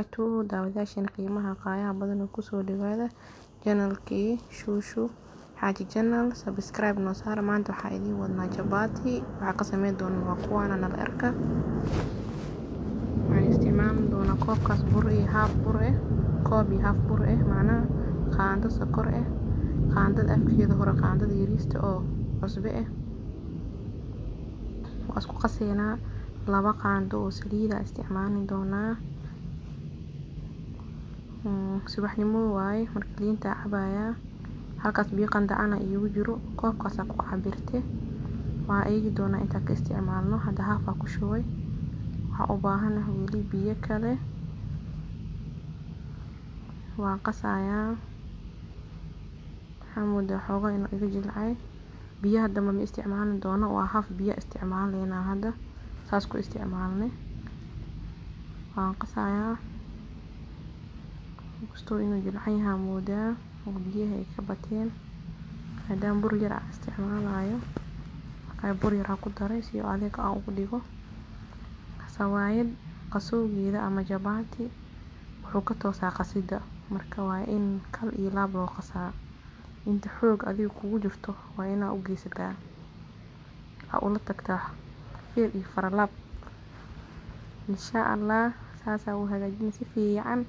Daawadayaashan qiimaha qaayaha badan oo kusoo dhawaada channelkii Shushu Xaaji Channel. Subscribe noo saara. Maanta waxaa idiin wadnaa jabaati. Waxaa ka sameyn doona waa kuwaana nala arka. Waxaan isticmaali doonaa koobkaas bur iyo haaf bur eh, koob iyo haaf bur eh, macnaha qaando sokor eh, qaandada afkeeda hore, qaandada yariista oo cusbe eh. Waa isku qaseynaa. 2 qaando oo saliid ah isticmaali doonaa. Subaxnimo waaye marka liinta cabaya. Halkaas biyo qandacana iigu jiro, koobkaas ku cabirte. Waa eegi doonaa intaan ka isticmaalno. Hadda haaf aa ku shubay, waxaa u baahanahay weli biyo kale. Waan qasayaa. Waxaa moodaa xoogaa inuu iga jilcay. Biyaha dambe ma isticmaali doono, waa haaf biyo isticmaaleynaa hadda, saas ku isticmaalnay. Waan qasayaa. Inkastoo inuu jilcan yahay moodaa oo biyaha ay ka bateen, maadaama bur yar aan isticmaalayo. Markaa bur yar ku daray si adeeg aan ugu dhigo. Sawaayad qasowgeeda ama jabaati wuxuu ka toosaa qasida. Marka waa in kal iyo laab loo qasaa. Inta xoog adiga kugu jirto waa inaa u geysataa, aa ula tagtaa feer iyo faralaab, insha Allah. Saasaa u hagaajin si fiican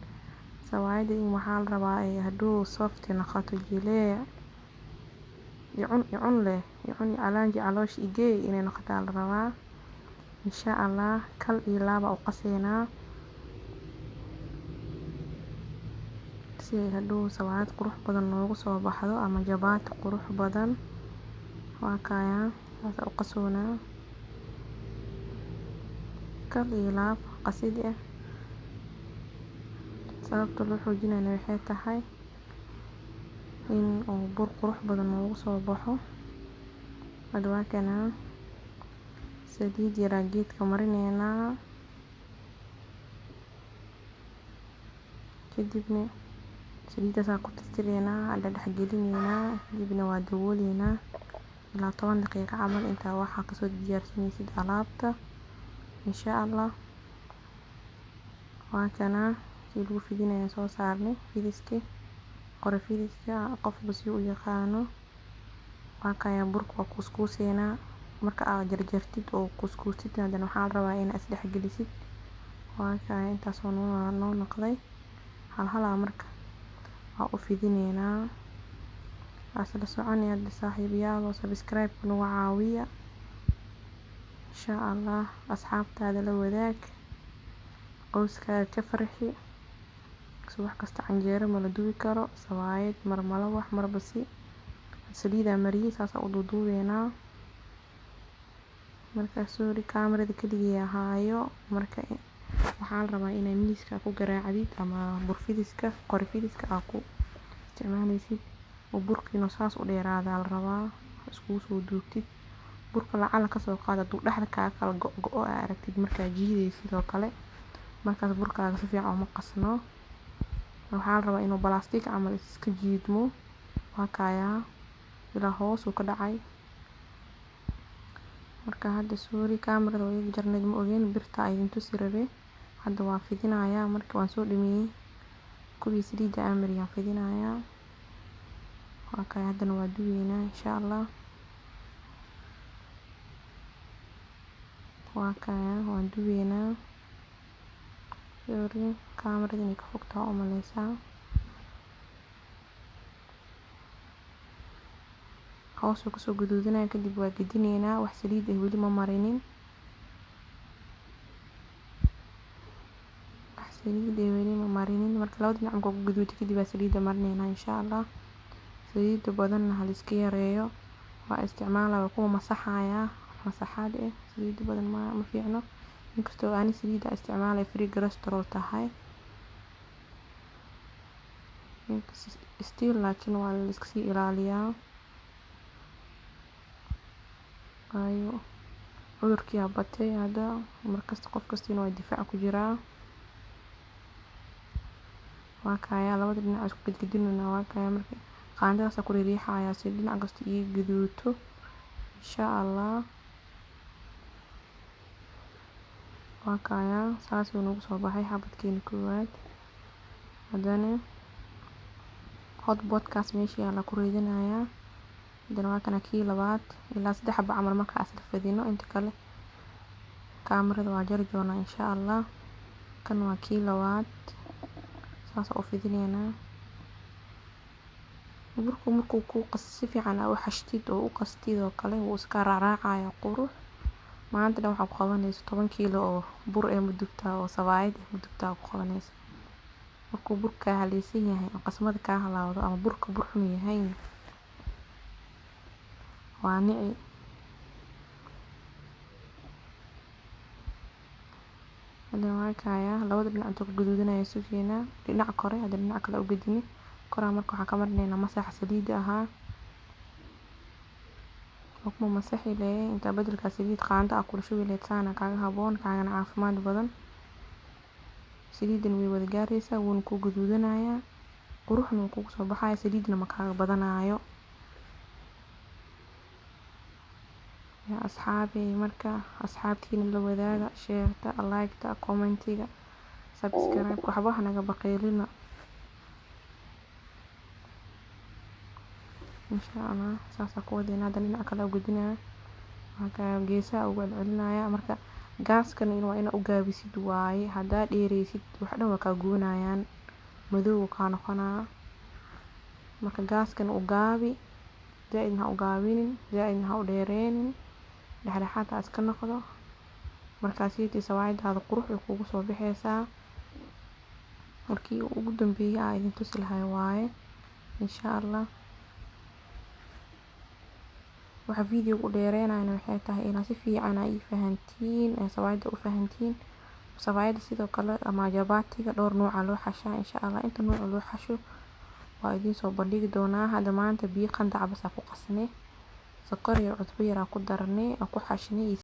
sawaayada. In waxaa la rabaa ay hadhow soft noqoto, jileec, icun icun leh, icun calaanji caloosha igeey inay noqotaa la rabaa, insha Allah. Kal iyo laab u qaseynaa si ay hadhow sawaayad qurux badan noogu soo baxdo ama jabaati qurux badan. Waa kayaa, saasa u qasoonaa, kal iyo laab qasid ah. Sababta loo xoojinayna waxay tahay in uu bur qurux badan noogu soo baxo. Hada waa kanaa, saliid yaraa geedka marineynaa, kadibna saliidaas ku tirtireynaa, dhex gelineynaa, kadibna waa dabooleynaa ilaa 10 daqiiqo camal, intaa waxaa kasoo diyaarsanaysid alaabta, insha Allah. Waa kanaa, kii lagu fidinaya soo saarnay, fidiski, qori fidiska, qofba si u yaqaano. Waa kayaa, burka waa kuuskuuseynaa. Marka aad jarjartid oo kuuskuustid, haddana waxaa la rabaa inaad isdhex gelisid. Waa kaya, intaasoo noo noqday. Hal halaa marka waa u fidineynaa. Waa isla soconay hadda, saaxiibayaal, oo subscribe nagu caawiya, insha Allah. Asxaabtaada la wadaag, qoyskaaga ka farxi. Subax kasta canjeero ma la dubi karo, sawaayad mar malawax, marba si. Saliidaa mariyay, saasa u duuduubeynaa. Marka sorry, kaamirada keligii ahaayo. Marka waxaa la rabaa inaa miiska ku garaacdid ama bur fidiska, qori fidiska aa ku isticmaaleysid oo burkiina saas u dheeraadaa la rabaa. Iskugu soo duubtid burka, lacala kasoo qaad hadduu dhexda kaa kala go-go aa aragtid markaa jiidaysid oo kale, markaas burkaaga si fiican uma qasno. Waxaa la rabaa inuu balaastik camal iska jiidmo. Waa kayaa, ilaa hoos uu ka dhacay. Marka hadda sorry, kaamirada waa iga jarneyd, ma ogeyn birta idin tusi rabe. Hadda waa fidinayaa. Marka waan soo dhameeyey, kuwii saliidda aan mariyaan fidinayaa. Waa kaya, haddana waa dubeynaa, insha Allah. Waa kaya, waan dubeynaa. Sorry, kaamirada inay ka fogtahay u maleysaa. Hoos uu kasoo gaduudinaya, kadib waa gedineynaa. Wax saliid ah weli ma marinin, wax saliid ah weli ma marinin. Marka labada dhinac markuu ku gaduuto kadib waa saliidda marineynaa, insha Allah. Saliidda badanna ha la iska yareeyo. Waa isticmaalaya, waa kuwa masaxaya, masaxaad eh. Saliidda badan ma fiicno, inkastoo ani saliidda isticmaalaya free cholesterol tahay still, laakiin waa la iska sii ilaaliyaa, waayo cudurkii aa batay hadda. Markasta qof kastina waa difaac ku jiraa. Waa kayaa, labada dhinac isku gedgedinayna. Waa kayaa, marka qaandadaas ku riixayaa si dhinac kasta ii gaduuto, insha Allah. Waa kayaa, saas uu nagu soo baxay xabadkeena koowaad. Haddana hotpot-kaas meesha yaala ku ridanayaa. Haddana waa kana kii labaad. Ilaa saddex xabo camal markaa isla fidino, inta kale kaamirada waa jari doonaa, insha Allah. Kan waa kii labaad, saas u fidineynaa. Burku markuu ku qas si fiican aa u xashtid oo u qastid oo kale, wuu iska raacraacaya qurux. Maanta dhan waxaa ku qabanaysa 10 kiilo oo bur ee mudugtaa oo sabaayad ee mudugtaa ku qabanaysa. Markuu burka kaa haleysan yahay oo qasmada kaa halaawdo ama burka bur xun yahay, waa nici. Hadana waa kayaa, labada dhinac intuu ka gaduudanaya sugeynaa. Dhinaca kore, hadana dhinaca kale u gedini. Koraa marka waxaa ka marineynaa masaxa saliida ahaa. Kuma masaxi lee intaa bedelka saliid qaando aa kula shubi lahayd, saana kaaga haboon, kaagana caafimaad badan. Saliidan way wada gaaraysaa, wuuna ku gaduudanayaa, quruxna wuu kugu soo baxaya, saliidna ma kaaga badanaayo. Yaa asxaabi, marka asxaabtiina la wadaaga, share-ta, like-ta, comment-iga, subscribe, waxba hanaga baqeelina, insha Allah. Saasaa ku wadayna. Hadana dhinaca kale u gudinaya, marka geesaha ugu celcelinaya. Marka gaaskan waa inaa u gaabisid waaye. Haddaa dheereysid, wax dhan waa kaa gubanayaan, madow kaa noqonaa. Marka gaaskan u gaabi, zaaidna ha u gaabinin, zaaidna ha u dheereynin, dhexdhexaad ha iska noqdo. Markaasiytii sawaayadaada qurux way kugu soo baxaysaa. Markii ugu dambeeyay aa idin tusi lahay waaye, insha Allah. Waxa video u dheereynayana waxay tahay inaad si fiican aa ii fahantiin, ee sawaayada u fahantiin. Sawaayada sidoo kale ama jabaatiga dhowr nooca loo xashaa, insha Allah. Inta nooc loo xasho waa idiin soo bandhigi doonaa. Hadda maanta biyo qandac bas aa ku qasnay, sokor iyo cusbo yar aa ku darnay, aa ku xashnay.